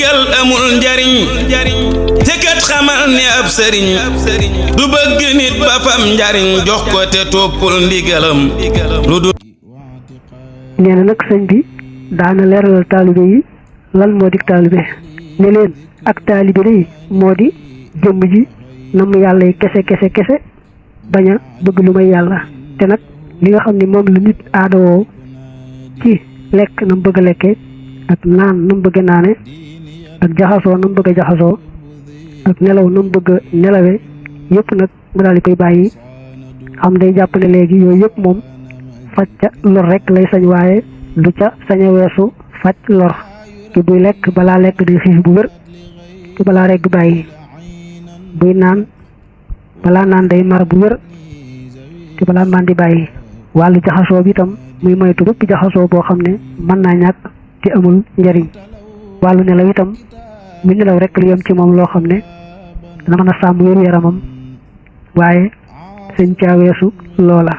ndigal amul njariñ te kat xamal ne ab sëriñ du bëgg nit ba fam njariñ jox ko te toppul ndigalam lu du nee na nag sëñ bi daana leeralal taalibe yi lan moo di taalibe ne leen ak taalibe day moo di jëmm ji nam yàlla yi kese kese kese bañ a bëgg lu may yàlla te nag li nga xam ne moom la nit aadawoo ci lekk na mu bëgg a lekkee ak naan na mu bëgg a naane ak jaxasoo na mu bëgg a jaxasoo ak nelaw na mu bëgg a nelawe yëpp nag mu daal di koy bàyyi xam day jàpp ne léegi yooyu yëpp moom faj ca lor rek lay sañ waaye du ca sañ a weesu faj lor te buy lekk balaa lekk di xiif bu wér te balaa rekk bàyyi buy naan balaa naan day mar bu wér te balaa man di bàyyi wàllu jaxasoo bi itam muy moytu bépp jaxasoo boo xam ne mën naa ñàkk te amul njariñ wàllu nelaw itam muy nelaw rek lu yem ci moom loo xam ne dana mën a sàmm wéru yaramam waaye sëñ caa weesu loola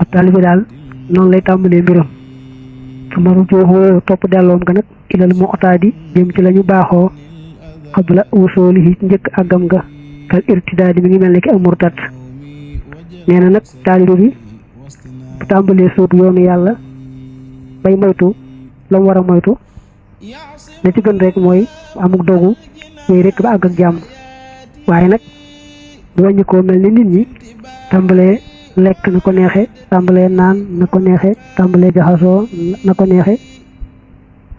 ab taalibe daal noonu lay tàmbalee mbiram su maru jooxoo topp delloom ga nag ilal mu otaadi jëm ci la ñu baaxoo xabla wusoolihi njëkk àggam ga kal irtidaadi mi ngi mel ne ki ak murtat nee na nag taalibe bi bu tàmbalee sóobu yoonu yàlla bay moytu la mu war a moytu la ci gën rek mooy amuk dogu yooyu rek ba àgg ak jàmm waaye nag bu wàññi koo mel ni nit ñi tàmbalee lekk na ko neexe tàmbalee naan na ko neexe tàmbalee jaxasoo na ko neexe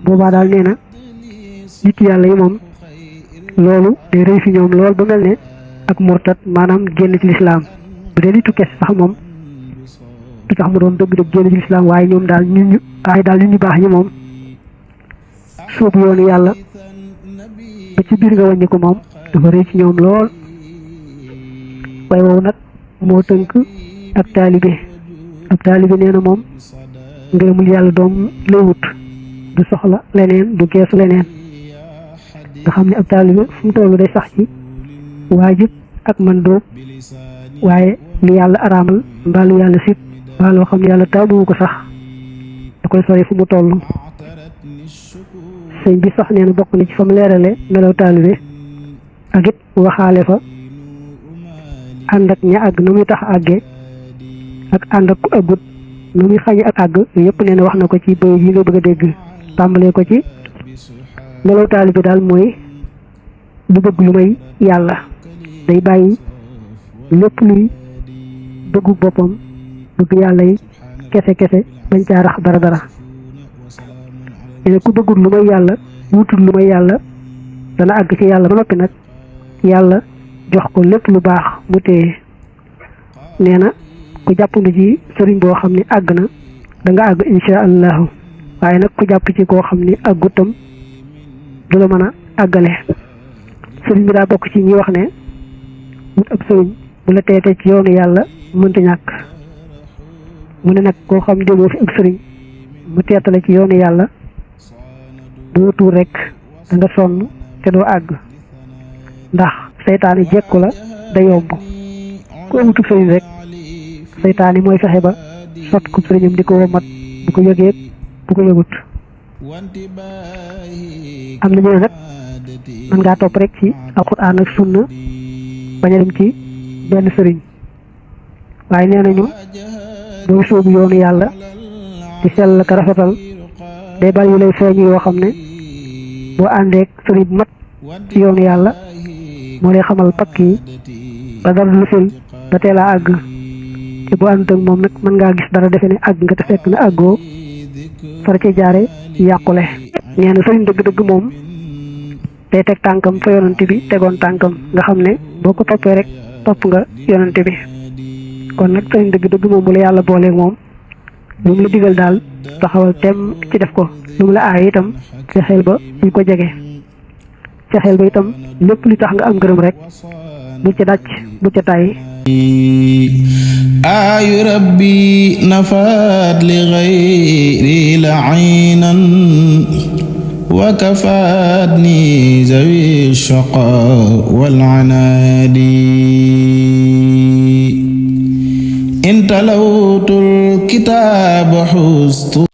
boobaa daal nee na nit yàlla yi moom loolu day rëy fi ñoom lool ba mel ne ak murtat maanaam génn ci lislaam bu dee nitu kes sax moom du tax mu doon dëgg-dëgg génn ci lislaam waaye ñoom daal nit ñu baax ñi moom suubu yoonu yàlla ba ci biir nga wàññi ko moom dafa rëy ci ñoom lool waaye woowu nag moo tënk ak taalibe nee na moom ngërëmul yàlla doom lay wut du soxla leneen du geesu leneen nga xam ne ab taalibe fu mu tollu day sax ci waajib ak man doob waaye lu yàlla araamal mbaa lu yàlla sit mbaa loo xam ne yàlla taamuwu ko sax da koy sori fu mu toll sëñ bi sax nee na bokk na ci fa mu leerale melaw taalibe ak it waxaale fa ànd ak ña àgg na muy tax àggee ak ànd ak ku àggut na muy xañe ak àgg yëpp nee na wax na ko ci bëy yi nga bëgg a dégg tàmbalee ko ci melaw taalibe daal mooy du bëgg lu may yàlla day bàyyi lépp luy bëggu boppam bëgg yàlla yi kese kese bañ caa rax dara ne ku bëggul lu may yàlla wutul lu may yàlla dana àgg ci yàlla ba noppi nag yàlla jox ko lépp lu baax mu téye nee na ku jàppandu ci sëriñ boo xam ne àgg na da nga àgg insha allahu waaye nag ku jàpp ci koo xam ne àggutam du la mën a àggale sëriñ bi daa bokk ci ñi wax ne wut ab sëriñ bu la teetee ci yoonu yàlla mënta ñàkk mu ne nag koo xam déggoo fi ab sëriñ mu teetale ci yoonu yàlla doo tuur rek da nga sonn te doo àgg ndax seytaane jekku la da yomb ku amutub sëriñ rek seytaane mooy fexe ba sot ku sëriñam di ko womat bu ko yëgee bu ko yëgut am na ñu ne nag mën ngaa topp rek ci alxuraan ak sunna bañ a dem ci benn sëriñ waaye nee nañu booy sóobu yoonu yàlla di sell ka rafetal day bari yu lay feeñ yoo xam ne boo àndeek sëriñ bu mat ci yoonu yàlla moo lay xamal pakk yi ba dara lu fil ba teel a àgg te boo ànd ak moom nag mën ngaa gis dara defe ne àgg nga te fekk na àggoo fara ci jaare yàqule nee na sëriñ dëgg-dëgg moom day teg tànkam fa yonante bi tegoon tànkam nga xam ne boo ko toppee rek topp nga yonante bi kon nag sëriñ dëgg-dëgg moom bu la yàlla booleeg moom lu mu la digal daal taxawal tem ci def ko lu mu la aay itam fexeel ba buñ ko jege fexeel ba itam lépp li tax nga am gërëm rek bu ca dàcc bu ca tàyyi aayu rabbi nafaat li gayri lainan wa kafaatni zawi shaqa wal anaadi in talawtul kitaaba xustu